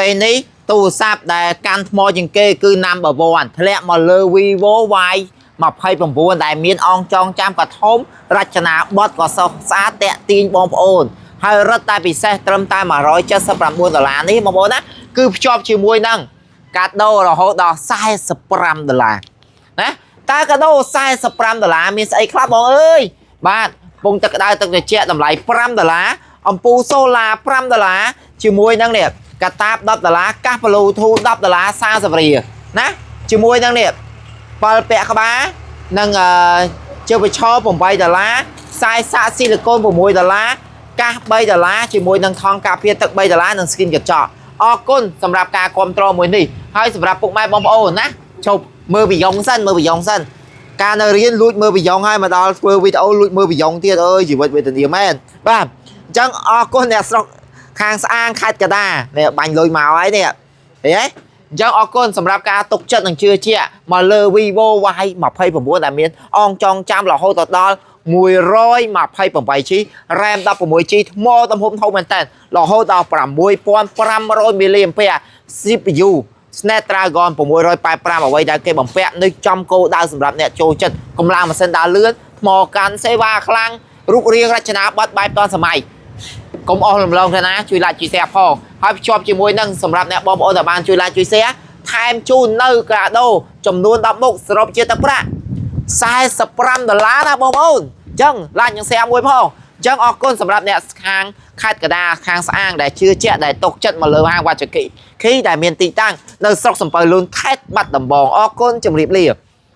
ពេលនេះទូរស័ព្ទដែលកាន់ថ្មជាងគេគឺ number 1ធ្លាក់មកលើ Vivo Y 29ដែលមានអងចងចាំក៏ធំរចនាបថក៏សុខស្អាតតាក់ទាញបងប្អូនហើយរត់តែពិសេសត្រឹមតែ179ដុល្លារនេះបងប្អូនណាគឺភ្ជាប់ជាមួយនឹងកាដូរហូតដល់45ដុល្លារណាតើកាដូ45ដុល្លារមានស្អីខ្លះបងអើយបាទពងទឹកក្តៅទឹកត្រជាក់តម្លៃ5ដុល្លារអំពូលសូឡា5ដុល្លារជាមួយនឹងនេះកាតាប10ដុល្លារកាស Bluetooth 10ដុល្លារ40រៀលណាជាមួយនឹងនេះ ពិលពាក់ក្បាលនិងអឺជើបឆ8ដុល្លារខ្សែសាកស៊ីលីកូន6ដុល្លារកាស3ដុល្លារជាមួយនឹងថង់ការពារទឹក3ដុល្លារនិង screen កញ្ចក់អរគុណសម្រាប់ការគ្រប់គ្រងមួយនេះហើយសម្រាប់ពុកម៉ែបងប្អូនណាជប់មើលវិយងសិនមើលវិយងសិនការនៅរៀនលួចមើលវិយងហើយមកដល់ធ្វើវីដេអូលួចមើលវិយងទៀតអើយជីវិតវេទនាមែនបាទអញ្ចឹងអរគុណអ្នកស្រុកខាងស្អាងខេត្តកដានេះបាញ់លុយមកហើយនេះឃើញទេ អញ្ចឹងអរគុណសម្រាប់ការទុកចិត្តនិងជឿជាក់មកលើ Vivo Y29 ដែលមានអងចងចាំរហូតដល់ 128G RAM 16G ថ្មទំហំធំមែនតើរហូតដល់6500 mAh CPU Snapdragon 685អ្វីដែលគេបំពាក់នៅចំគោលដៅសម្រាប់អ្នកចូលចិត្តកម្លាំងម៉ាស៊ីនដើរលឿនថ្មកាន់សេវាខ្លាំងរូបរាងរចនាបថបែបទាន់សម័យកុំអស់លំលងទៅណាជួយ like ជួយ share ផងហើយភ្ជាប់ជាមួយនឹងសម្រាប់អ្នកបងប្អូនដែលបានជួយ like ជួយ share ថែមជូននៅកាដូចំនួន10មុខសរុបជាទឹកប្រាក់45ដុល្លារណាបងប្អូនអញ្ចឹង like និង share មួយផងអញ្ចឹងអរគុណសម្រាប់អ្នកខាងខេត្តកដាខាងស្អាងដែលជឿជាក់ដែលទុកចិត្តមកលើហាងវ៉ាចគីខីដែលមានទីតាំងនៅស្រុកសំពៅលូនខេត្តបាត់ដំបងអរគុណជម្រាបលា។